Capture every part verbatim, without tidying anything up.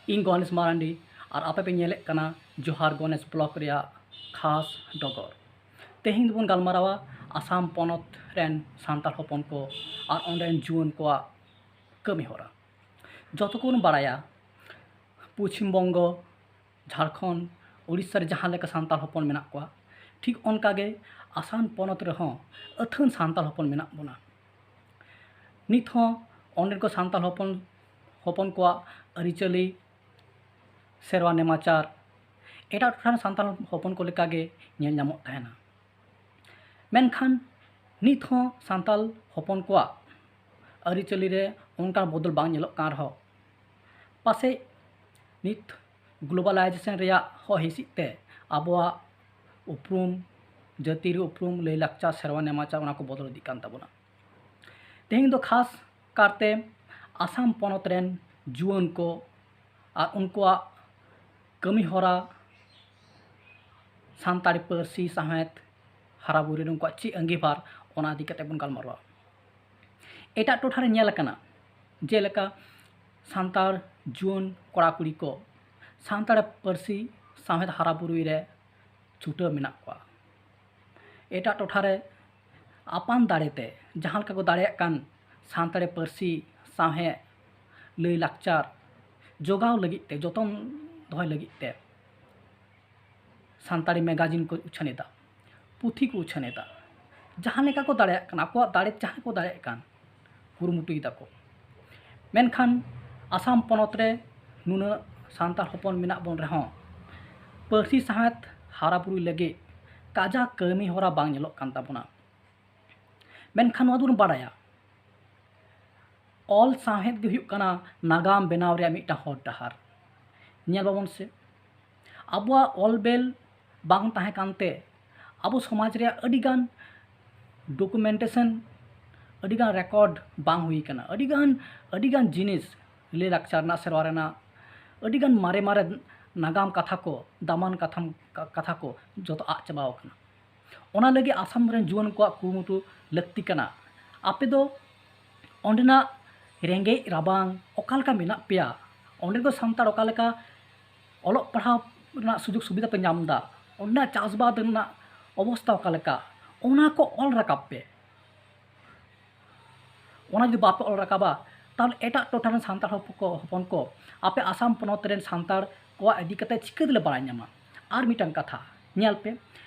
ᱤᱧ ᱜᱚᱱᱮᱥ ᱢᱟᱨᱟᱱᱰᱤ ᱟᱨ ᱟᱯᱮ ᱯᱮ ᱧᱮᱞᱮᱫ ᱠᱟᱱᱟ ᱡᱚᱦᱟᱨ ᱜᱚᱱᱮᱥ ᱵᱞᱚᱜ ᱨᱮᱭᱟᱜ ᱠᱷᱟᱥ ᱰᱚᱜᱚᱨ᱾ ᱛᱮᱦᱮᱧ ᱫᱚᱵᱚᱱ ᱜᱟᱞᱢᱟᱨᱟᱣᱟ ᱟᱥᱟᱢ ᱯᱚᱱᱚᱛ ᱨᱮᱱ ᱥᱟᱱᱛᱟᱲ ᱦᱚᱯᱚᱱ ᱠᱚ ᱟᱨ ᱚᱸᱰᱮᱱ ᱡᱩᱣᱟᱹᱱ ᱠᱚᱣᱟᱜ ᱠᱟᱹᱢᱤ ᱦᱚᱨᱟ᱾ ᱡᱚᱛᱚ ᱠᱚᱵᱚᱱ ᱵᱟᱲᱟᱭᱟ, ᱯᱚᱪᱷᱤᱢ ᱵᱚᱝᱜᱚ, ᱡᱷᱟᱲᱠᱷᱚᱸᱰ, ᱩᱲᱤᱥᱥᱟ ᱨᱮ ᱡᱟᱦᱟᱸ ᱞᱮᱠᱟ ᱥᱟᱱᱛᱟᱲ ᱦᱚᱯᱚᱱ ᱢᱮᱱᱟᱜ ᱠᱚᱣᱟ, ᱴᱷᱤᱠ ᱚᱱᱠᱟᱜᱮ ᱟᱥᱟᱢ ᱯᱚᱱᱚᱛ ᱨᱮᱦᱚᱸ ᱟᱹᱛᱷᱟᱹᱱ ᱥᱟᱱᱛᱟᱲ ᱦᱚᱯᱚᱱ ᱢᱮᱱᱟᱜ ᱵᱚᱱᱟ᱾ ᱱᱤᱛ ᱦᱚᱸ ᱚᱸᱰᱮᱱ ᱠᱚ ᱥᱟᱱᱛᱟᱲ ᱦᱚᱯᱚᱱ, ᱦᱚᱯᱚᱱ ᱠᱚᱣᱟᱜ ᱟᱹᱨᱤᱪᱟᱹᱞᱤ, ᱥᱮᱨᱣᱟ ᱱᱮᱢᱟᱪᱟᱨ ᱮᱴᱟᱜ ᱴᱚᱴᱷᱟ ᱨᱮᱱ ᱥᱟᱱᱛᱟᱲ ᱦᱚᱯᱚᱱ ᱠᱚ ᱞᱮᱠᱟᱜᱮ ᱧᱮᱞ ᱧᱟᱢᱚᱜ ᱛᱟᱦᱮᱱᱟ᱾ ᱢᱮᱱᱠᱷᱟᱱ ᱱᱤᱛ ᱦᱚᱸ ᱥᱟᱱᱛᱟᱲ ᱦᱚᱯᱚᱱ ᱠᱚᱣᱟᱜ ᱟᱹᱨᱤᱪᱟᱹᱞᱤ ᱨᱮ ᱚᱱᱠᱟᱱ ᱵᱚᱫᱚᱞ ᱵᱟᱝ ᱧᱮᱞᱚᱜ ᱠᱟᱱ ᱨᱮᱦᱚᱸ, ᱯᱟᱥᱮᱡ ᱱᱤᱛ globalization ᱨᱮᱭᱟᱜ ᱦᱚᱭ ᱦᱤᱸᱥᱤᱫ ᱛᱮ ᱟᱵᱚᱣᱟᱜ ᱩᱯᱨᱩᱢ, ᱡᱟᱹᱛᱤᱭᱟᱹᱨᱤ ᱩᱯᱨᱩᱢ, ᱞᱟᱹᱭᱼᱞᱟᱠᱪᱟᱨ, ᱥᱮᱨᱣᱟ ᱱᱮᱢᱟᱪᱟᱨ, ᱚᱱᱟ ᱠᱚ ᱵᱚᱫᱚᱞ ᱤᱫᱤᱜ ᱠᱟᱱ ᱛᱟᱵᱚᱱᱟ᱾ ᱛᱮᱦᱮᱧ ᱫᱚ ᱠᱷᱟᱥ ᱠᱟᱨᱛᱮ ᱟᱥᱟᱢ ᱯᱚᱱᱚᱛ ᱨᱮᱱ ᱡᱩᱣᱟᱹᱱ ᱠᱚ ᱟᱨ ᱩᱱᱠᱩᱣᱟᱜ ᱠᱟᱹᱢᱤ ᱦᱚᱨᱟ, ᱥᱟᱱᱛᱟᱲᱤ ᱯᱟᱹᱨᱥᱤ ᱥᱟᱶᱦᱮᱫ ᱦᱟᱨᱟᱵᱩᱨᱩ ᱨᱮ ᱩᱱᱠᱩᱣᱟᱜ ᱪᱮᱫ ᱟᱸᱜᱤᱵᱷᱟᱨ, ᱚᱱᱟ ᱤᱫᱤ ᱠᱟᱛᱮ ᱵᱚᱱ ᱜᱟᱞᱢᱟᱨᱟᱣᱟ᱾ ᱮᱴᱟᱜ ᱴᱚᱴᱷᱟ ᱨᱮ ᱧᱮᱞ ᱟᱠᱟᱱᱟ, ᱡᱮᱞᱮᱠᱟ ᱥᱟᱱᱛᱟᱲ ᱡᱩᱣᱟᱹᱱ ᱠᱚᱲᱟ ᱠᱩᱲᱤ ᱠᱚ ᱥᱟᱱᱛᱟᱲᱤ ᱯᱟᱹᱨᱥᱤ ᱥᱟᱶᱦᱮᱫ ᱦᱟᱨᱟᱵᱩᱨᱩᱭ ᱨᱮ ᱪᱷᱩᱴᱟᱹᱣ ᱢᱮᱱᱟᱜ ᱠᱚᱣᱟ᱾ ᱮᱴᱟᱜ ᱴᱚᱴᱷᱟ ᱨᱮ ᱟᱯᱟᱱ ᱫᱟᱲᱮᱛᱮ ᱡᱟᱦᱟᱸ ᱞᱮᱠᱟ ᱠᱚ ᱫᱟᱲᱮᱭᱟᱜ ᱠᱟᱱ ᱥᱟᱱᱛᱟᱲᱤ ᱯᱟᱹᱨᱥᱤ, ᱥᱟᱶᱦᱮᱫ, ᱞᱟᱹᱭᱼᱞᱟᱠᱪᱟᱨ ᱡᱚᱜᱟᱣ ᱞᱟᱹᱜᱤᱫ ᱛᱮ, ᱡᱚᱛᱚᱱ ᱫᱚᱦᱚᱭ ᱞᱟᱹᱜᱤᱫ ᱛᱮ ᱥᱟᱱᱛᱟᱲᱤ magazine ᱠᱚ ᱩᱪᱷᱟᱹᱱ ᱮᱫᱟ, ᱯᱩᱛᱷᱤ ᱠᱚ ᱩᱪᱷᱟᱹᱱ ᱮᱫᱟ᱾ ᱡᱟᱦᱟᱸ ᱞᱮᱠᱟ ᱠᱚ ᱫᱟᱲᱮᱭᱟᱜ ᱠᱟᱱᱟ, ᱟᱠᱚᱣᱟᱜ ᱫᱟᱲᱮ ᱡᱟᱦᱟᱸ ᱠᱚ ᱫᱟᱲᱮᱭᱟᱜ ᱠᱟᱱ, ᱠᱩᱨᱩᱢᱩᱴᱩᱭ ᱫᱟᱠᱚ᱾ ᱢᱮᱱᱠᱷᱟᱱ ᱟᱥᱟᱢ ᱯᱚᱱᱚᱛ ᱨᱮ ᱱᱩᱱᱟᱹᱜ ᱥᱟᱱᱛᱟᱲ ᱦᱚᱯᱚᱱ ᱢᱮᱱᱟᱜ ᱵᱚᱱ ᱨᱮᱦᱚᱸ, ᱯᱟᱹᱨᱥᱤ ᱥᱟᱶᱦᱮᱫ ᱦᱟᱨᱟᱵᱩᱨᱩᱭ ᱞᱟᱹᱜᱤᱫ ᱠᱟᱡᱟᱠ ᱠᱟᱹᱢᱤ ᱦᱚᱨᱟ ᱵᱟᱝ ᱧᱮᱞᱚᱜ ᱠᱟᱱ ᱛᱟᱵᱚᱱᱟ᱾ ᱢᱮᱱᱠᱷᱟᱱ ᱱᱚᱣᱟ ᱫᱚᱵᱚᱱ ᱵᱟᱲᱟᱭᱟ, ᱚᱞ ᱥᱟᱶᱦᱮᱫ ᱜᱮ ᱦᱩᱭᱩᱜ ᱠᱟᱱᱟ ᱱᱟᱜᱟᱢ ᱵᱮᱱᱟᱣ ᱨᱮᱭᱟᱜ ᱢᱤᱫᱴᱟᱝ ᱦᱚᱨ ᱰᱟᱦᱟᱨ᱾ ᱧᱮᱞ ᱵᱟᱵᱚᱱ ᱥᱮ, ᱟᱵᱚᱣᱟᱜ ᱚᱞ ᱵᱮᱞ ᱵᱟᱝ ᱛᱟᱦᱮᱸ ᱠᱟᱱᱛᱮ ᱟᱵᱚ ᱥᱚᱢᱟᱡᱽ ᱨᱮᱭᱟᱜ ᱟᱹᱰᱤᱜᱟᱱ documentation, ᱟᱹᱰᱤᱜᱟᱱ record ᱵᱟᱝ ᱦᱩᱭ ᱠᱟᱱᱟ᱾ ᱟᱹᱰᱤᱜᱟᱱ, ᱟᱹᱰᱤᱜᱟᱱ ᱡᱤᱱᱤᱥ, ᱞᱟᱹᱭ ᱞᱟᱠᱪᱟᱨ ᱨᱮᱱᱟᱜ, ᱥᱮᱨᱣᱟ ᱨᱮᱱᱟᱜ ᱟᱹᱰᱤᱜᱟᱱ ᱢᱟᱨᱮ ᱢᱟᱨᱮ ᱱᱟᱜᱟᱢ ᱠᱟᱛᱷᱟ ᱠᱚ, ᱫᱟᱢᱟᱱ ᱠᱟᱛᱷᱟᱢ, ᱠᱟ-, ᱠᱟᱛᱷᱟ ᱠᱚ ᱡᱚᱛᱚ ᱟᱫ ᱪᱟᱵᱟᱣ ᱠᱟᱱᱟ᱾ ᱚᱱᱟ ᱞᱟᱹᱜᱤᱫ ᱟᱥᱟᱢ ᱨᱮᱱ ᱡᱩᱣᱟᱹᱱ ᱠᱚᱣᱟᱜ ᱠᱩᱨᱩᱢᱩᱴᱩ ᱞᱟᱹᱠᱛᱤ ᱠᱟᱱᱟ᱾ ᱟᱯᱮ ᱫᱚ ᱚᱸᱰᱮᱱᱟᱜ ᱨᱮᱸᱜᱮᱡ ᱨᱟᱵᱟᱝ ᱚᱠᱟ ᱞᱮᱠᱟ ᱢᱮᱱᱟᱜ ᱯᱮᱭᱟ, ᱚᱸᱰᱮ ᱫᱚ ᱥᱟᱱᱛᱟᱲ ᱚᱠᱟ ᱞᱮᱠᱟ ᱚᱞᱚᱜ ᱯᱟᱲᱦᱟᱣ ᱨᱮᱱᱟᱜ ᱥᱩᱡᱳᱜᱽ ᱥᱩᱵᱤᱫᱷᱟ ᱯᱮ ᱧᱟᱢ ᱮᱫᱟ, ᱚᱸᱰᱮᱱᱟᱜ ᱪᱟᱥᱵᱟᱥ ᱨᱮᱱᱟᱜ ᱚᱵᱚᱥᱛᱟ ᱚᱠᱟ ᱞᱮᱠᱟ, ᱚᱱᱟ ᱠᱚ ᱚᱞ ᱨᱟᱠᱟᱵ ᱯᱮ᱾ ᱚᱱᱟ ᱡᱩᱫᱤ ᱵᱟᱯᱮ ᱚᱞ ᱨᱟᱠᱟᱵᱟ, ᱛᱟᱦᱚᱞᱮ ᱮᱴᱟᱜ ᱴᱚᱴᱷᱟ ᱨᱮᱱ ᱥᱟᱱᱛᱟᱲ ᱦᱚᱯᱚᱱ ᱠᱚ, ᱦᱚᱯᱚᱱ ᱠᱚ ᱟᱯᱮ ᱟᱥᱟᱢ ᱯᱚᱱᱚᱛ ᱨᱮᱱ ᱥᱟᱱᱛᱟᱲ ᱠᱚᱣᱟᱜ ᱤᱫᱤ ᱠᱟᱛᱮ ᱪᱤᱠᱟᱹ ᱛᱮᱞᱮ ᱵᱟᱲᱟᱭ ᱧᱟᱢᱟ? ᱟᱨ ᱢᱤᱫᱴᱟᱝ ᱠᱟᱛᱷᱟ ᱧᱮᱞ ᱯᱮ,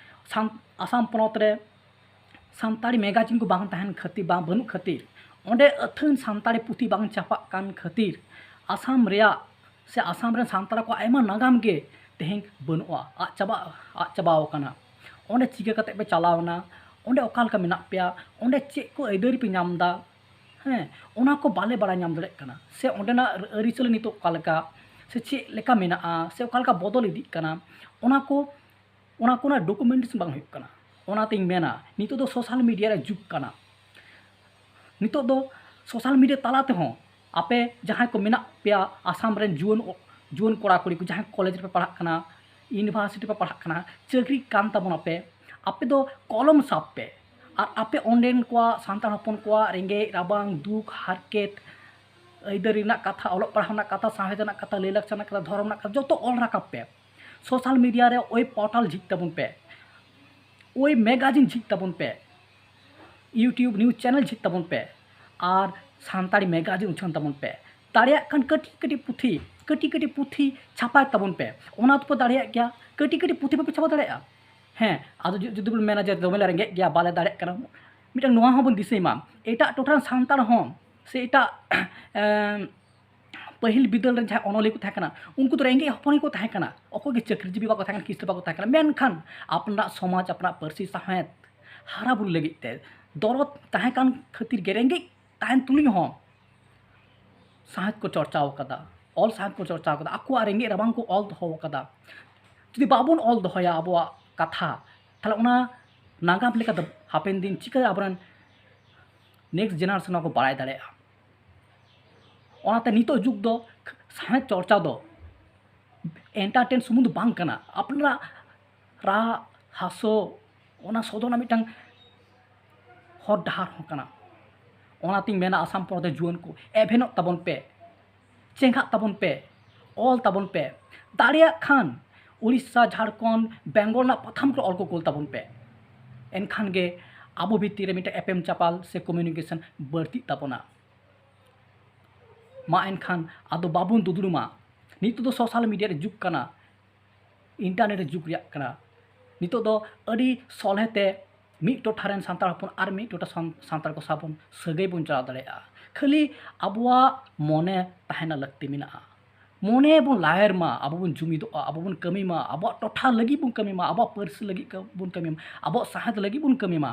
ᱥᱟᱱ-, ᱟᱥᱟᱢ ᱯᱚᱱᱚᱛ ᱨᱮ ᱥᱟᱱᱛᱟᱲᱤ ᱢᱮᱜᱟᱡᱤᱱ ᱠᱚ ᱵᱟᱝ ᱛᱟᱦᱮᱱ ᱠᱷᱟᱹᱛᱤᱨ, ᱵᱟᱝ, ᱵᱟᱹᱱᱩᱜ ᱠᱷᱟᱹᱛᱤᱨ, ᱚᱸᱰᱮ ᱟᱹᱛᱷᱟᱹᱱ ᱥᱟᱱᱛᱟᱲᱤ ᱯᱩᱛᱷᱤ ᱵᱟᱝ ᱪᱷᱟᱯᱟᱜ ᱠᱟᱱ ᱠᱷᱟᱹᱛᱤᱨ, ᱟᱥᱟᱢ ᱨᱮᱭᱟᱜ ᱥᱮ ᱟᱥᱟᱢ ᱨᱮᱱ ᱥᱟᱱᱛᱟᱲ ᱠᱚᱣᱟᱜ ᱟᱭᱢᱟ ᱱᱟᱜᱟᱢ ᱜᱮ ᱛᱮᱦᱮᱧ ᱵᱟᱹᱱᱩᱜᱼᱟ, ᱟᱫ ᱪᱟᱵᱟ, ᱟᱫ ᱪᱟᱵᱟᱣ ᱟᱠᱟᱱᱟ᱾ ᱚᱸᱰᱮ ᱪᱤᱠᱟᱹ ᱠᱟᱛᱮ ᱯᱮ ᱪᱟᱞᱟᱣ ᱮᱱᱟ, ᱚᱸᱰᱮ ᱚᱠᱟ ᱞᱮᱠᱟ ᱢᱮᱱᱟᱜ ᱯᱮᱭᱟ, ᱚᱸᱰᱮ ᱪᱮᱫ ᱠᱚ ᱟᱹᱭᱫᱟᱹᱨᱤ ᱯᱮ ᱧᱟᱢ ᱮᱫᱟ, ᱦᱮᱸ, ᱚᱱᱟ ᱠᱚ ᱵᱟᱞᱮ ᱵᱟᱲᱟᱭ ᱧᱟᱢ ᱫᱟᱲᱮᱭᱟᱜ ᱠᱟᱱᱟ᱾ ᱥᱮ ᱚᱸᱰᱮᱱᱟᱜ ᱟᱹᱨᱤᱪᱟᱹᱞᱤ ᱱᱤᱛᱚᱜ ᱚᱠᱟ ᱞᱮᱠᱟ, ᱥᱮ ᱪᱮᱫ ᱞᱮᱠᱟ ᱢᱮᱱᱟᱜᱼᱟ, ᱥᱮ ᱚᱠᱟ ᱞᱮᱠᱟ ᱵᱚᱫᱚᱞ ᱤᱫᱤᱜ ᱠᱟᱱᱟ, ᱚᱱᱟ ᱠᱚ, ᱚᱱᱟ ᱠᱚ ᱨᱮᱱᱟᱜ ᱰᱚᱠᱩᱢᱮᱱᱴᱥ ᱵᱟᱝ ᱦᱩᱭᱩᱜ ᱠᱟᱱᱟ᱾ ᱚᱱᱟᱛᱤᱧ ᱢᱮᱱᱟ, ᱱᱤᱛᱚᱜ ᱫᱚ ᱥᱳᱥᱟᱞ ᱢᱤᱰᱤᱭᱟ ᱨᱮ ᱡᱩᱜᱽ ᱠᱟᱱᱟ᱾ ᱱᱤᱛᱚᱜ ᱫᱚ ᱥᱳᱥᱟᱞ ᱢᱤᱰᱤᱭᱟ ᱛᱟᱞᱟ ᱛᱮᱦᱚᱸ ᱟᱯᱮ ᱡᱟᱦᱟᱸᱭ ᱠᱚ ᱢᱮᱱᱟᱜ ᱯᱮᱭᱟ, ᱟᱥᱟᱢ ᱨᱮᱱ ᱡᱩᱣᱟᱹᱱ, ᱡᱩᱣᱟᱹᱱ ᱠᱚᱲᱟ ᱠᱩᱲᱤ ᱠᱚ ᱡᱟᱦᱟᱸᱭ ᱠᱚᱞᱮᱡᱽ ᱨᱮᱯᱮ ᱯᱟᱲᱦᱟᱜ ᱠᱟᱱᱟ, ᱤᱭᱩᱱᱤᱵᱷᱟᱨᱥᱤᱴᱤ ᱯᱮ ᱯᱟᱲᱦᱟᱜ ᱠᱟᱱᱟ, ᱪᱟᱹᱠᱨᱤ ᱠᱟᱱ ᱛᱟᱵᱚᱱᱟᱯᱮ, ᱟᱯᱮ ᱫᱚ ᱠᱚᱞᱚᱢ ᱥᱟᱵ ᱯᱮ ᱟᱨ ᱟᱯᱮ ᱚᱸᱰᱮᱱ ᱠᱚᱣᱟᱜ, ᱥᱟᱱᱛᱟᱲ ᱦᱚᱯᱚᱱ ᱠᱚᱣᱟᱜ ᱨᱮᱸᱜᱮᱡ ᱨᱟᱵᱟᱝ, ᱫᱩᱠ ᱦᱟᱨᱠᱮᱛ, ᱟᱹᱭᱫᱟᱹᱨᱤ ᱨᱮᱱᱟᱜ ᱠᱟᱛᱷᱟ, ᱚᱞᱚᱜ ᱯᱟᱲᱦᱟᱣ ᱨᱮᱱᱟᱜ ᱠᱟᱛᱷᱟ, ᱥᱟᱶᱦᱮᱫ ᱨᱮᱱᱟᱜ ᱠᱟᱛᱷᱟ, ᱞᱟᱹᱭᱼᱞᱟᱠᱪᱟᱨ ᱨᱮᱱᱟᱜ ᱠᱟᱛᱷᱟ, ᱫᱷᱚᱨᱚᱢ ᱨᱮᱱᱟᱜ ᱠᱟᱛᱷᱟ, ᱡᱚᱛᱚ ᱚᱞ ᱨᱟᱠᱟᱵ ᱯᱮ᱾ ᱥᱳᱥᱟᱞ ᱢᱤᱰᱤᱭᱟ ᱨᱮ ᱳᱭ ᱯᱳᱨᱴᱟᱞ ᱡᱷᱤᱡ ᱛᱟᱵᱚᱱ ᱯᱮ, ᱳᱭ ᱢᱮᱜᱟᱡᱤᱱ ᱡᱷᱤᱡ ᱛᱟᱵᱚᱱ ᱯᱮ, YouTube ᱱᱤᱭᱩᱡᱽ ᱪᱮᱱᱮᱞ ᱡᱷᱤᱡ ᱛᱟᱵᱚᱱ ᱯᱮ, ᱟᱨ ᱥᱟᱱᱛᱟᱲᱤ ᱢᱮᱜᱟᱡᱤᱱ ᱩᱪᱷᱟᱹᱱ ᱛᱟᱵᱚᱱ ᱯᱮ᱾ ᱫᱟᱲᱮᱭᱟᱜ ᱠᱷᱟᱱ ᱠᱟᱹᱴᱤᱡ ᱠᱟᱹᱴᱤᱡ ᱯᱩᱛᱷᱤ, ᱠᱟᱹᱴᱤᱡ ᱠᱟᱹᱴᱤᱡ ᱯᱩᱛᱷᱤ ᱪᱷᱟᱯᱟᱭ ᱛᱟᱵᱚᱱ ᱯᱮ᱾ ᱚᱱᱟ ᱫᱚᱯᱮ ᱫᱟᱲᱮᱭᱟᱜ ᱜᱮᱭᱟ, ᱠᱟᱹᱴᱤᱡ ᱠᱟᱹᱴᱤᱡ ᱯᱩᱛᱷᱤ ᱵᱟᱯᱮ ᱪᱷᱟᱯᱟ ᱫᱟᱲᱮᱭᱟᱜᱼᱟ? ᱦᱮᱸ, ᱟᱫᱚ ᱡᱩ-, ᱡᱩᱫᱤ ᱵᱚᱱ ᱢᱮᱱᱟ ᱡᱮ ᱫᱚᱢᱮ ᱞᱮ ᱨᱮᱸᱜᱮᱡ ᱜᱮᱭᱟ, ᱵᱟᱞᱮ ᱫᱟᱲᱮᱭᱟᱜ ᱠᱟᱱᱟ, ᱢᱤᱫᱴᱟᱝ ᱱᱚᱣᱟ ᱦᱚᱸᱵᱚᱱ ᱫᱤᱥᱟᱹᱭ ᱢᱟ, ᱮᱴᱟᱜ ᱴᱚᱴᱷᱟ ᱨᱮᱱ ᱥᱟᱱᱛᱟᱲ ᱦᱚᱸ ᱥᱮ ᱮᱴᱟᱜ, ᱮᱢ, ᱯᱟᱹᱦᱤᱞ ᱵᱤᱫᱟᱹᱞ ᱨᱮᱱ ᱡᱟᱦᱟᱸᱭ ᱚᱱᱚᱞᱤᱭᱟᱹ ᱠᱚ ᱛᱟᱦᱮᱸ ᱠᱟᱱᱟ, ᱩᱱᱠᱩ ᱫᱚ ᱨᱮᱸᱜᱮᱡ ᱦᱚᱯᱚᱱ ᱜᱮᱠᱚ ᱛᱟᱦᱮᱸ ᱠᱟᱱᱟ, ᱚᱠᱚᱭ ᱜᱮ ᱪᱟᱹᱠᱨᱤᱡᱤᱵᱤ ᱵᱟᱠᱚ ᱛᱟᱦᱮᱸ ᱠᱟᱱᱟ, ᱠᱤᱥᱟᱹᱬ ᱵᱟᱠᱚ ᱛᱟᱦᱮᱸ ᱠᱟᱱᱟ᱾ ᱢᱮᱱᱠᱷᱟᱱ ᱟᱯᱱᱟᱨᱟᱜ ᱥᱚᱢᱟᱡᱽ, ᱟᱯᱱᱟᱨᱟᱜ ᱯᱟᱹᱨᱥᱤ ᱥᱟᱶᱦᱮᱫ ᱦᱟᱨᱟ ᱵᱩᱨᱩ ᱞᱟᱹᱜᱤᱫ ᱛᱮ ᱫᱚᱨᱚᱫ ᱛᱟᱦᱮᱸ ᱠᱟᱱ ᱠᱷᱟᱹᱛᱤᱨ ᱜᱮ, ᱨᱮᱸᱜᱮᱡ ᱛᱟᱦᱮᱱ ᱛᱩᱞᱩᱡ ᱦᱚᱸ ᱥᱟᱶᱦᱮᱫ ᱠᱚ ᱪᱚᱨᱪᱟᱣ ᱠᱟᱫᱟ, ᱚᱞ ᱥᱟᱶᱦᱮᱫ ᱠᱚ ᱪᱚᱨᱪᱟᱣ ᱠᱟᱫᱟ, ᱟᱠᱚᱣᱟᱜ ᱨᱮᱸᱜᱮᱡ ᱨᱟᱵᱟᱝ ᱠᱚ ᱚᱞ ᱫᱚᱦᱚ ᱠᱟᱫᱟ᱾ ᱡᱩᱫᱤ ᱵᱟᱵᱚᱱ ᱚᱞ ᱫᱚᱦᱚᱭᱟ ᱟᱵᱚᱣᱟᱜ ᱠᱟᱛᱷᱟ, ᱛᱟᱦᱞᱮ ᱚᱱᱟ ᱱᱟᱜᱟᱢ ᱞᱮᱠᱟᱛᱮ ᱦᱟᱯᱮᱱ ᱫᱤᱱ ᱪᱤᱠᱟᱹ ᱟᱵᱚᱨᱮᱱ ᱱᱮᱠᱥᱴ ᱡᱮᱱᱟᱨᱮᱥᱚᱱ ᱠᱚ ᱵᱟᱲᱟᱭ ᱫᱟᱲᱮᱭᱟᱜᱼᱟ? ᱚᱱᱟᱛᱮ ᱱᱤᱛᱚᱜ ᱡᱩᱜᱽ ᱫᱚ ᱥᱟᱶᱦᱮᱫ ᱪᱚᱨᱪᱟ ᱫᱚ ᱮᱱᱴᱟᱨᱴᱮᱱ ᱥᱩᱢᱩᱝ ᱫᱚ ᱵᱟᱝ ᱠᱟᱱᱟ, ᱟᱯᱱᱟᱨᱟᱜ ᱨᱟᱜ ᱦᱟᱹᱥᱩ ᱚᱱᱟ ᱥᱚᱫᱚᱨ ᱨᱮᱱᱟᱜ ᱢᱤᱫᱴᱟᱝ ᱦᱚᱨ ᱰᱟᱦᱟᱨ ᱦᱚᱸ ᱠᱟᱱᱟ᱾ ᱚᱱᱟᱛᱤᱧ ᱢᱮᱱᱟ, ᱟᱥᱟᱢ ᱯᱚᱱᱚᱛ ᱨᱮ ᱡᱩᱣᱟᱹᱱ ᱠᱚ, ᱮᱵᱷᱮᱱᱚᱜ ᱛᱟᱵᱚᱱ ᱯᱮ, ᱪᱮᱸᱜᱷᱟᱜ ᱛᱟᱵᱚᱱ ᱯᱮ, ᱚᱞ ᱛᱟᱵᱚᱱ ᱯᱮ᱾ ᱫᱟᱲᱮᱭᱟᱜ ᱠᱷᱟᱱ ᱩᱲᱤᱥᱥᱟ, ᱡᱷᱟᱲᱠᱷᱚᱸᱰ, ᱵᱮᱝᱜᱚᱞ ᱨᱮᱱᱟᱜ ᱯᱟᱛᱷᱟᱢ ᱠᱚᱨᱮ ᱚᱞ ᱠᱚ ᱠᱳᱞ ᱛᱟᱵᱚᱱ ᱯᱮ᱾ ᱮᱱᱠᱷᱟᱱ ᱜᱮ ᱟᱵᱚ ᱵᱷᱤᱛᱤᱨ ᱨᱮ ᱢᱤᱫᱴᱮᱱ ᱮᱯᱮᱢ ᱪᱟᱯᱟᱞ ᱥᱮ ᱠᱚᱢᱤᱭᱩᱱᱤᱠᱮᱥᱚᱱ ᱵᱟᱹᱲᱛᱤᱜ ᱛᱟᱵᱚᱱᱟ᱾ ᱢᱟ ᱮᱱᱠᱷᱟᱱ ᱟᱫᱚ ᱵᱟᱵᱚᱱ ᱫᱩᱫᱽᱲᱩᱢᱟ᱾ ᱱᱤᱛᱚᱜ ᱫᱚ ᱥᱳᱥᱟᱞ ᱢᱤᱰᱤᱭᱟ ᱨᱮ ᱡᱩᱜᱽ ᱠᱟᱱᱟ, ᱤᱱᱴᱟᱨᱱᱮᱴ ᱨᱮ ᱡᱩᱜᱽ ᱨᱮᱭᱟᱜ ᱠᱟᱱᱟ᱾ ᱱᱤᱛᱚᱜ ᱫᱚ ᱟᱹᱰᱤ ᱥᱚᱞᱦᱮ ᱛᱮ ᱢᱤᱫ ᱴᱚᱴᱷᱟ ᱨᱮᱱ ᱥᱟᱱᱛᱟᱲ ᱦᱚᱯᱚᱱ ᱟᱨ ᱢᱤᱫ ᱴᱚᱴᱷᱟ ᱥᱟᱱ-, ᱥᱟᱱᱛᱟᱲ ᱠᱚ ᱥᱟᱶ ᱵᱚᱱ ᱥᱟᱹᱜᱟᱹᱭ ᱵᱚᱱ ᱪᱟᱞᱟᱣ ᱫᱟᱲᱮᱭᱟᱜᱼᱟ᱾ ᱠᱷᱟᱹᱞᱤ ᱟᱵᱚᱣᱟᱜ ᱢᱚᱱᱮ ᱛᱟᱦᱮᱱᱟ ᱞᱟᱹᱠᱛᱤ ᱢᱮᱱᱟᱜᱼᱟ᱾ ᱢᱚᱱᱮ ᱵᱚᱱ ᱞᱟᱣᱮᱨ ᱢᱟ, ᱟᱵᱚ ᱵᱚᱱ ᱡᱩᱢᱤᱫᱚᱜᱼᱟ, ᱟᱵᱚ ᱵᱚᱱ ᱠᱟᱹᱢᱤ ᱢᱟ, ᱟᱵᱚᱣᱟᱜ ᱴᱚᱴᱷᱟ ᱞᱟᱹᱜᱤᱫ ᱵᱚᱱ ᱠᱟᱹᱢᱤ ᱢᱟ, ᱟᱵᱚᱣᱟᱜ ᱯᱟᱹᱨᱥᱤ ᱞᱟᱹᱜᱤᱫ ᱠᱟᱹ-, ᱵᱚᱱ ᱠᱟᱹᱢᱤ ᱢᱟ, ᱟᱵᱚᱣᱟᱜ ᱥᱟᱶᱦᱮᱫ ᱞᱟᱹᱜᱤᱫ ᱵᱚᱱ ᱠᱟᱹᱢᱤ ᱢᱟ᱾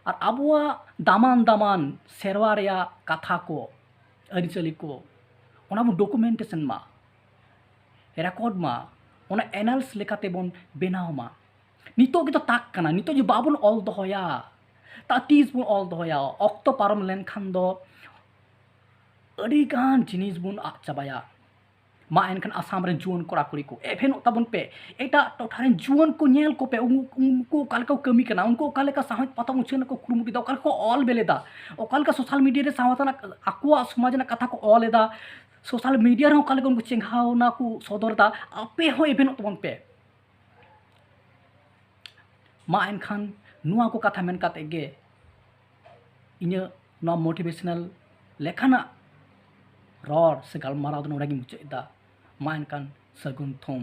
ᱟᱨ ᱟᱵᱚᱣᱟᱜ ᱫᱟᱢᱟᱱ ᱫᱟᱢᱟᱱ ᱥᱮᱨᱣᱟ ᱨᱮᱭᱟᱜ ᱠᱟᱛᱷᱟ ᱠᱚ, ᱟᱹᱨᱤᱪᱟᱹᱞᱤ ᱠᱚ, ᱚᱱᱟ ᱵᱚᱱ ᱰᱚᱠᱩᱢᱮᱱᱴᱮᱥᱚᱱ ᱢᱟ, ᱨᱮᱠᱚᱨᱰ ᱢᱟ, ᱚᱱᱟ ᱮᱱᱟᱞᱥ ᱞᱮᱠᱟᱛᱮ ᱵᱚᱱ ᱵᱮᱱᱟᱣ ᱢᱟ᱾ ᱱᱤᱛᱚᱜ ᱜᱮᱛᱚ ᱛᱟᱠ ᱠᱟᱱᱟ, ᱱᱤᱛᱚᱜ ᱡᱩᱫᱤ ᱵᱟᱵᱚᱱ ᱚᱞ ᱫᱚᱦᱚᱭᱟ, ᱛᱟ ᱛᱤᱥ ᱵᱚᱱ ᱚᱞ ᱫᱚᱦᱚᱭᱟ? ᱚᱠᱛᱚ ᱯᱟᱨᱚᱢ ᱞᱮᱱᱠᱷᱟᱱ ᱫᱚ ᱟᱹᱰᱤ ᱜᱟᱱ ᱡᱤᱱᱤᱥ ᱵᱚᱱ ᱟᱫ ᱪᱟᱵᱟᱭᱟ᱾ ᱢᱟ ᱮᱱᱠᱷᱟᱱ ᱟᱥᱟᱢ ᱨᱮᱱ ᱡᱩᱣᱟᱹᱱ ᱠᱚᱲᱟ ᱠᱩᱲᱤ ᱠᱚ ᱮᱵᱷᱮᱱᱚᱜ ᱛᱟᱵᱚᱱ ᱯᱮ᱾ ᱮᱴᱟᱜ ᱴᱚᱴᱷᱟ ᱨᱮᱱ ᱡᱩᱣᱟᱹᱱ ᱠᱚ ᱧᱮᱞ ᱠᱚᱯᱮ, ᱩᱱ-, ᱩᱱᱠᱩ ᱚᱠᱟ ᱞᱮᱠᱟ ᱠᱚ ᱠᱟᱹᱢᱤ ᱠᱟᱱᱟ, ᱩᱱᱠᱩ ᱚᱠᱟ ᱞᱮᱠᱟ ᱥᱟᱶᱦᱮᱫ ᱯᱟᱛᱷᱟᱢ ᱩᱪᱷᱟᱹᱱ ᱨᱮᱠᱚ ᱠᱩᱨᱩᱢᱩᱴᱩᱭᱮᱫᱟ, ᱚᱠᱟ ᱞᱮᱠᱟ ᱠᱚ ᱚᱞ ᱵᱮᱞᱮᱫᱟ, ᱚᱠᱟ ᱞᱮᱠᱟ ᱥᱳᱥᱟᱞ ᱢᱤᱰᱤᱭᱟ ᱨᱮ ᱥᱟᱶᱛᱟ ᱨᱮᱱᱟᱜ ᱟᱠᱚᱣᱟᱜ ᱥᱚᱢᱟᱡᱽ ᱨᱮᱱᱟᱜ ᱠᱟᱛᱷᱟ ᱠᱚ ᱚᱞ ᱮᱫᱟ, ᱥᱳᱥᱟᱞ ᱢᱤᱰᱤᱭᱟ ᱨᱮᱦᱚᱸ ᱚᱠᱟ ᱞᱮᱠᱟ ᱩᱱᱠᱩ ᱪᱮᱸᱜᱷᱟᱣᱱᱟ ᱠᱚ ᱥᱚᱫᱚᱨ ᱮᱫᱟ᱾ ᱟᱯᱮ ᱦᱚᱸ ᱮᱵᱷᱮᱱᱚᱜ ᱛᱟᱵᱚᱱ ᱯᱮ᱾ ᱢᱟ ᱮᱱᱠᱷᱟᱱ ᱱᱚᱣᱟ ᱠᱚ ᱠᱟᱛᱷᱟ ᱢᱮᱱ ᱠᱟᱛᱮ ᱜᱮ ᱤᱧᱟᱹᱜ ᱱᱚᱣᱟ ᱢᱳᱴᱤᱵᱷᱮᱥᱚᱱᱟᱞ ᱞᱮᱠᱟᱱᱟᱜ ᱨᱚᱲ ᱥᱮ ᱜᱟᱞᱢᱟᱨᱟᱣ ᱫᱚ ᱱᱚᱰᱮ ᱜᱤᱧ ᱢᱩᱪᱟᱹᱫ ᱮᱫᱟ᱾ ᱢᱟ ᱮᱱᱠᱷᱟᱱ ᱥᱟᱹᱜᱩᱱ ᱛᱷᱩᱢ᱾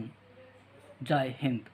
ᱡᱟᱭ ᱦᱤᱱᱫ᱾